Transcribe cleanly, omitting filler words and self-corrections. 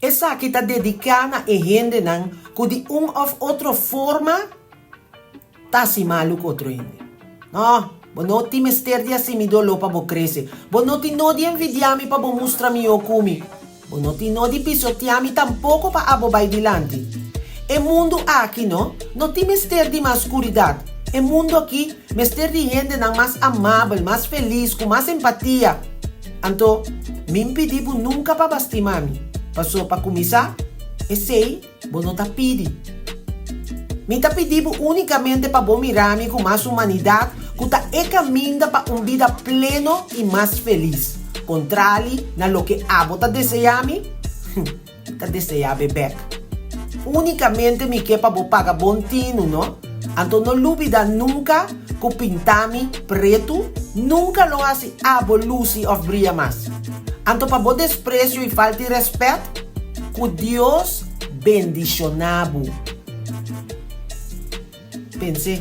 Esaki ta dediká na e hendenan ku di un òf otro forma ta hasi malu ku otro hende. No, bo no tin mester di hasi mi doló pa bo krese. Bo no tin no di envidiá mi pa bo mustra mihó ku mi. Bo no tin no di pisoteá mi tampoko pa abo bai dilanti. E mundu aki no, no tin mester di mas skuridat. E mundu aki mester di hendenan mas amabel, mas felis, ku mas empatia. Anto, mi n pidi bo nunka pa bastima mi, paso pa kuminsá, esei bo no ta pidi. Mi ta pidi bo únikamente pa bo mira mi ku mas humanidat ku ta e kaminda pa un bida pleno i mas felis, kontrali na loke abo ta deseá mi, ta deseá be bek. Únikamente mi ke pa bo paga bon tinu, no? Anto no lubida nunka ku pinta mi pretu nunka lo hasi abo lusi òf bria mas. Anto pa bo despresio i falta di rèspèt, ku Dios bendishoná bo. Pens'é.